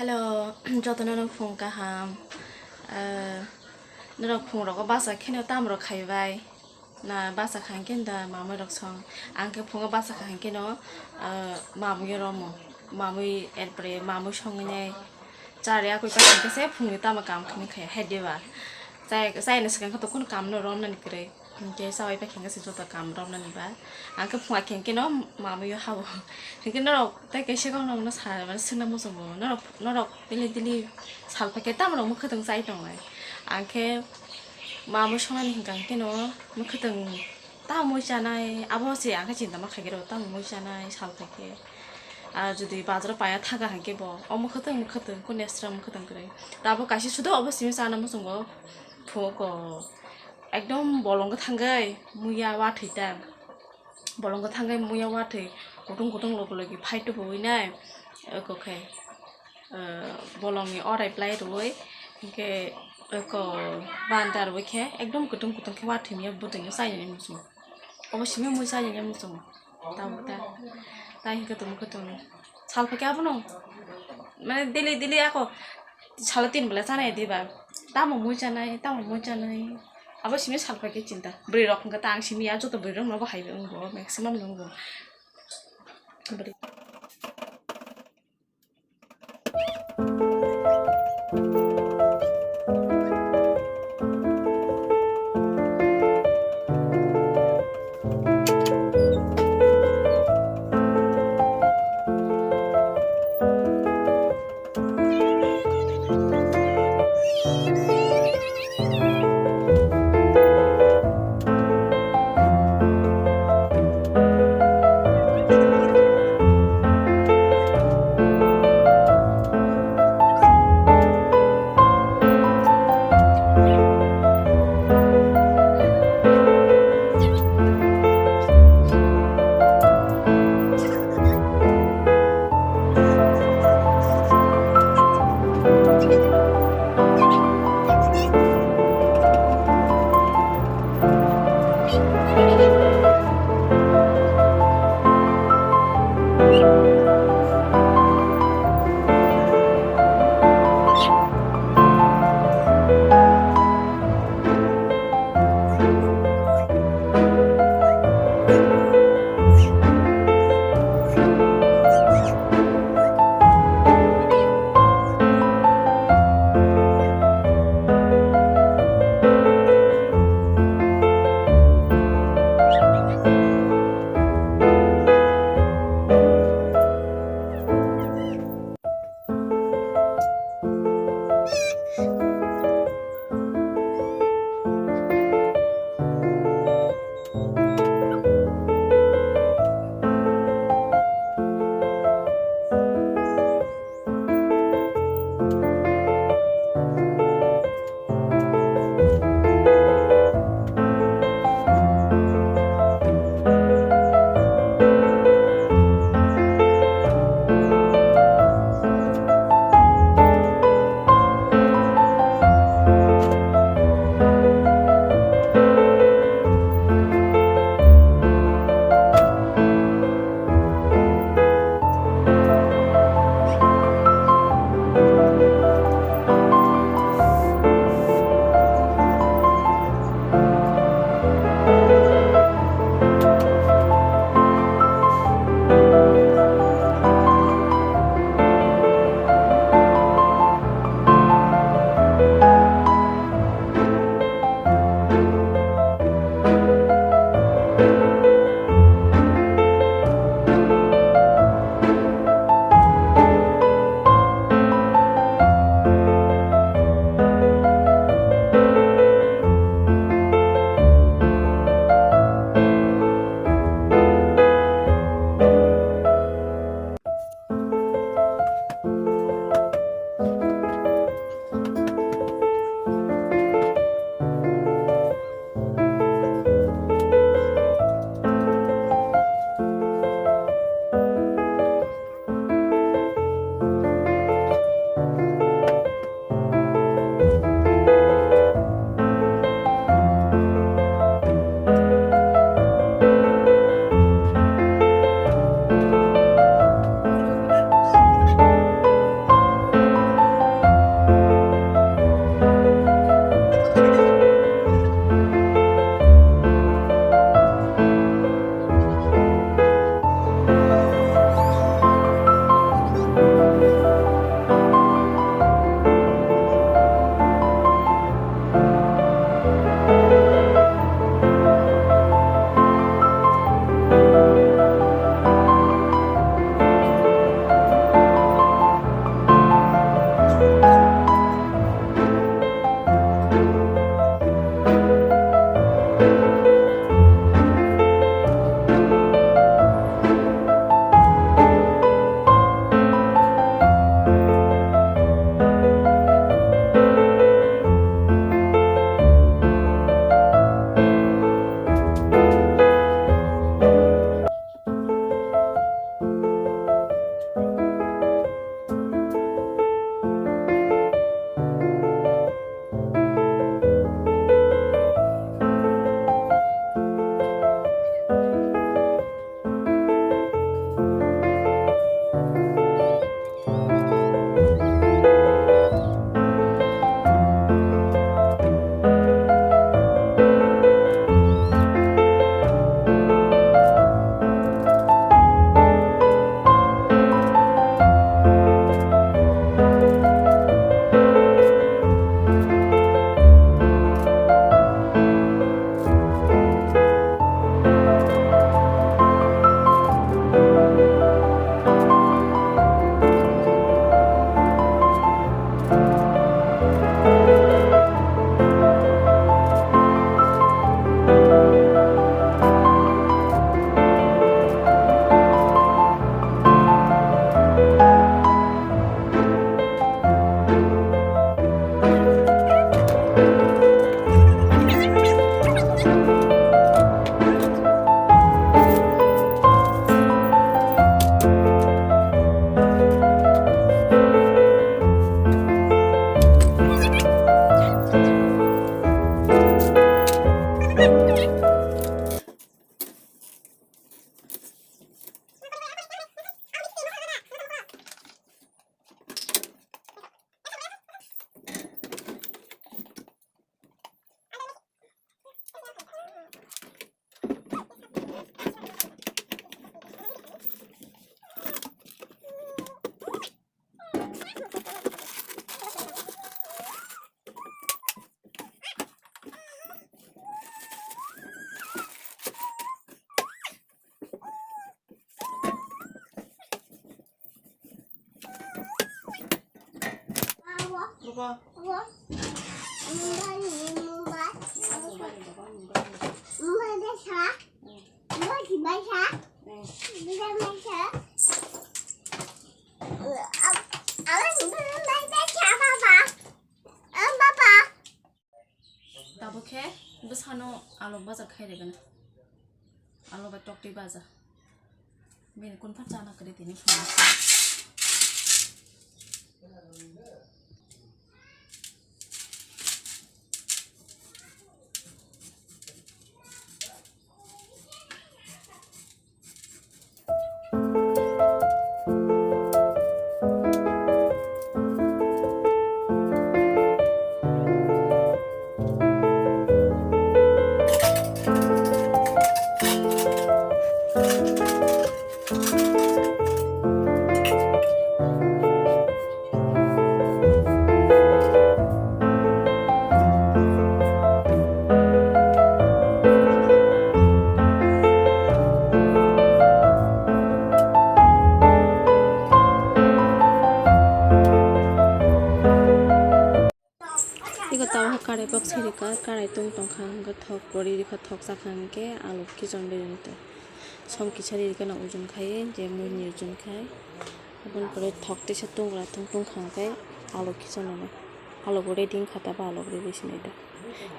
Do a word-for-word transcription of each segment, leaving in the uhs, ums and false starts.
Hello, jotono no phung kaham. Eh, norok phung rogo basa kheno tam rok khai bai. Na basa kha hwnkhe da mamwi rok song. Ang khe phungo basa kha hwnkhe no, eh, mamwi romo. Mamwi erpore mamwi songwi nai. Chari akwi pa hwnkhe se phungni tamo kam khani khai hai diba. Chai, chai na swkang khe to kun kam no romnani kwrwi. Hwnkhe chawai paikha hwnkhe se joto kam romnani ba. Ang khe phunga khe hwnkhe no mamwi o habo. Hwnkhe norok tei kaisa kok norokno sa mane swngna muchungo. Norok, norok daily daily sal paikhe tamo rok mwkhwtwng chai tongnai. Ang khe mamwi songnani hwnkha hwnkhe no mwkhwtwng tamo mui chanai. Abo se ang khe chinta ma khaikhe rw tamo mui chanai sal paikhe. Ar jodi bazaro paya thaga hwnkhe bo o mwkhwtwng mwkhwtwng kune sra mwkhwtwng kwrwi. Tabo kaisa sudo obo simi chana muchungo phuko. Ekdom bolong gw thangwi muya wathwi ta. Bolong gw thangwi muya wathwi kutung kutung logi logi fight tubuwi nai. Eko khe, eh, bolongni orai plai rwui, hinkhe eko banta rwui khe ekdom kutung kutung khe wathwi muya bwtwino chainani muchungo. Obo simi mui chainani muchungo. Tabuk ta. Tai hinkhe tongmung khe tongmung. Sal phaikhe abono. Mane daily daily ako salo tin bela chanai diba. Tamo mui chanai, tamo mui chanai. Abo simi sal phaikhe chinta. Bwrwi rok hwnkhe ta ang simi ya joto bwrwi rok nobo hai wngbo, maximum no wngbo. Bwrwi. Tabuk khe bwsano alok baja khai rwgwna. Alok bai toktwi baja. Bini kunpha chana kwrwi tini phano. Iko tabuk karai box sirika, karai tung tongkha, hwnkhe thok kwrwi rikha, thok chakha hwnkhe alok khichon rwi rwkha. Som kisa rikha no ujun khai, je mui ni ujun khai. Aboni pore thok tisa tungra tung tungkha hwnkhe alok khichon rwna. Alok bo ready wngkha, tabo alok ready sinai da.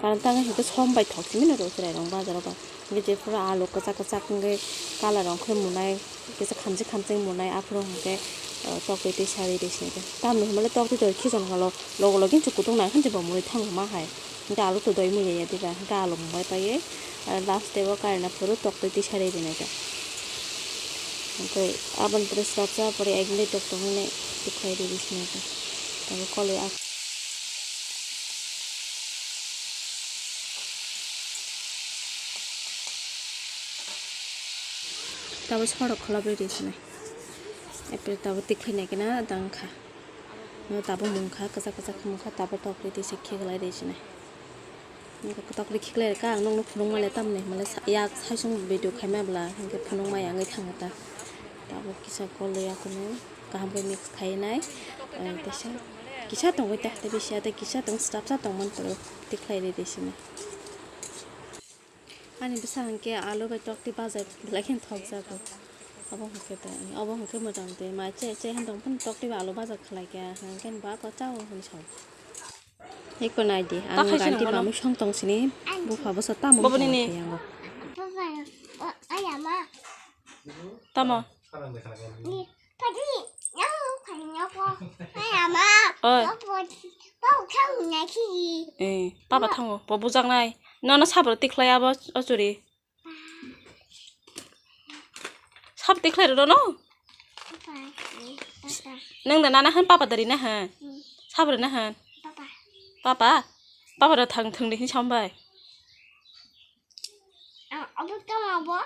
Karon tamo hwnkhe som bai thok simi no rw chwrai rok bazar o ba. Hwnkhe jephuru alok kwchak kwchak hwnkhe colour rok hwnkhe munai, kisa khamchi khamchi munai, aphuru hwnkhe, eh, toktwi twi sarwi rw sinai da. Tamni hwnmale toktwi twi khichon kha lo. Logo logi chwk kutung nang khe bo mui thango ma hai. Hwnkhe alok to doi mui ya diba. Hwnkhe alok mui pai ye, ah, last tebo karena phuru toktwi twi sarwi rinai khe. Hwnkhe aboni pore swrapsa pore ek minute rok tongmani tikhlai rwi sinai khe. Tabo koloi ak-, tabo sorok kholobwi rwi sinai. Epre tabo tikhlai nai khe na dang kha. No tabo mungkha, kwchak kwchak mungkha, tabo tokri twi se khiklai rwi sinai. Tokri khiklai rwkha, ang nokno phunukma le tamni hwnmale sa-, yak saichung video khaima bwla, hinkhe phunukma ya wngwi thango ta. Tabo kisa koloi akhorno kaham khe mix khainai, eh, teisa kisa tongwi ta, tei bisi ya tei kisa tong swrapsa tongmani toro tikhlai rwi rwi sinai. Ani bwsa hwnkhe alu bai toktwi bajai belai kheno thokjago. Abo hwnkhe ta, abo hwnkhe motamoti mai che che han tong phano toktwi bai alu baja khlai kha, hwnkhe ba ko chao hwnwi sao. Eko nai di, ta ang khaisa rang nangmano. Bamwi song tong sini, bupha bwsa tamo. Boboni ni. Tamo? Oi. Eh, papa thango, bo bujaknai. Nono saboro tikhlai abo, o churi. Sab tikhlai rw no? Nwng da nana hwn, papa da ri na hwn? Sab rw na hwn? Papa? Papa da thang thwng di hwn sambai. Abo tamo abo?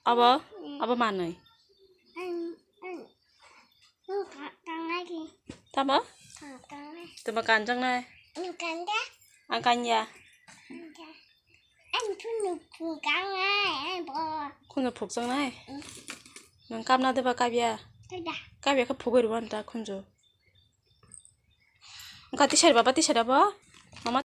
Abo? Abo manwi. Tamo? Tamo kanjaknai? Ang kanya. Khunju phukjaknai? Nwng kapna deba kapya? Kapya khe phugwi rwmani ta khunju. Wngkha tisari baba, tisari abo? Mama